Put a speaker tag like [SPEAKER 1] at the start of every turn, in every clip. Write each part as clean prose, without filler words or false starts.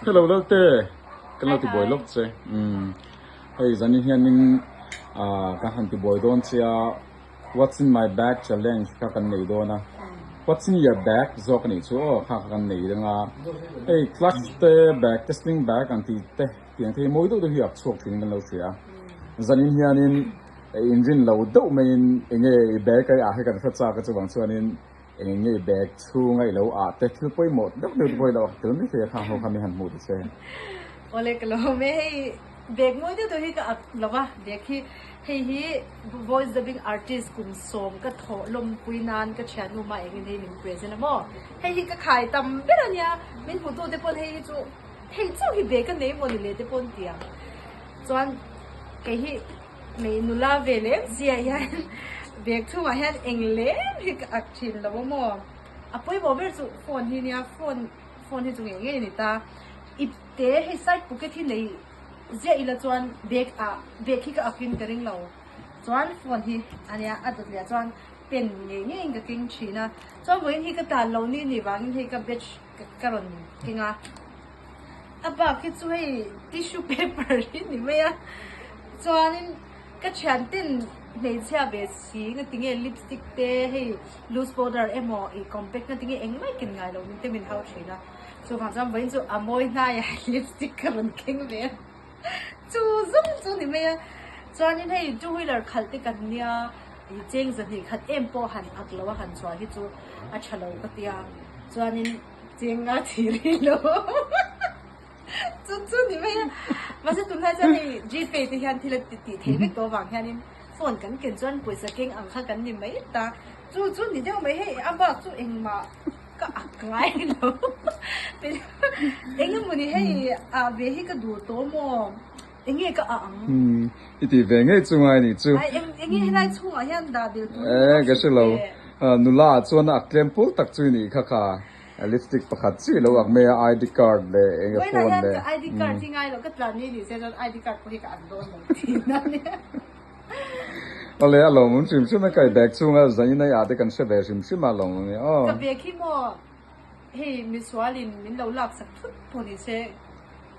[SPEAKER 1] Hello Lalte, kan lo tibuai lawk che. Umm hei zanin hianin ah kan han tibuai dawn che a, what's in my bag challenge kha kan nei dawn a, what's in your bag zawk a nih chu aw kha kha kan nei reng a, hei clutch te bag te sling bag ang tih te tiang te hi mawi deuh deuh hi a chhuak thin in kan lo hria a, zanin hianin inrin lo deuh maiin enge i bag a i ah hi kan hre chak a chuvang chuanin Eng nge bag chhunga i lo ah te thil pawimawh deuh deuh te pawh i lo ak tel mai thei a khang ho kha mi han hmuh ta che.
[SPEAKER 2] Awle ka lo awm e, hei bag mawi deuh deuh hi ka ak lo va, bag hi hei hi voice dubbing artist kum sawm ka thawh lawmpui nan ka thiannu mah engin hei min present a maw, hei hi ka khai tam ber a nia, min hmutu te pawn hei hi chu hei chauh hi bag a nei maw ni le te pawn ti ang chuan kei hi Hmei nula ve lem chiah hian bag chhungah hian eng lem hi ka ak thin lo a maw? A pawimawh ber chu phone hi nia, phone phone hi chu ngei ngei a ni ta. Ip te hei side pocket hi nei ziah ila chuan bag ah bag hi ka ak in ka ring lo. Chuan phone hi a nia a dawt leh ah chuan pen ngei ngei in ka keng thin a. Chuan vawiin hi ka tan lo ni ni vangin hei ka batch ka rawn keng a. A bak hi chu hei tissue paper hi ni mai a chuanin ka thian ten hmeichhia ve si nga tinge lipstick te hei loose powder emaw ih compact nga tinge engmah ken ngai lo min te min hau thin a chuvang chuan vawiin chu a mawi hnaiah lipstick ka rawn keng ve a chu zawng chu ni mai a chuanin hei two wheeler khalh te kan nia ih cheng zahnih khat em pawh han ak lo a han chhuah hi chu a tha lo ka tia chuanin. Cheng a thir hi lo chu chu ni mai a mahse tunlai chuan hei gpay te hian thil a ti tih theih vek tawh avang hianin phone kan ken chuan pawisa keng ang kha kan ni mai ta chu chu ni deuh mai hei a bak chu engmah ka ak ngai lo eng emawni hei ah ve hi ka duh tawh maw eng nge ka ah ang.
[SPEAKER 1] I tih ve ngei chu ngai nih chu.
[SPEAKER 2] Ai eng eng nge helai chhungah hian dah bil tur
[SPEAKER 1] Eh ka hre lo. Nula ah chuan a ak tlem pul tak chu i nih kha kha. Lipstick pakhat chi lo ak mai a ID card leh eng nge phone
[SPEAKER 2] leh. Vawiinah hian ka ID card hi ngai lo ka tlan ni ni se chuan ID card pawh hi ka ak dawn lo tihna a nia.
[SPEAKER 1] Awle a lawmawm hrim hrim a ka i bag chhunga zanin ai ah te kan hre ve hrim hrim a lawmawm e aw.
[SPEAKER 2] Ka bag hi maw hei misualin min lo laksak thut pawh ni se.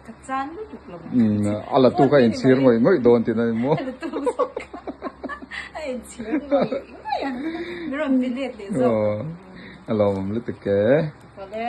[SPEAKER 2] Ka chan lutuk lo ang.
[SPEAKER 1] Umm a la tuk a inchhir ngawih ngawih dawn tih na ni maw?
[SPEAKER 2] A la tuk zawk kha a inchhir ngawih ngawih ang. Min rawn ti let leh zawk.
[SPEAKER 1] Aw a lawmawm lutuk e.
[SPEAKER 2] Awle.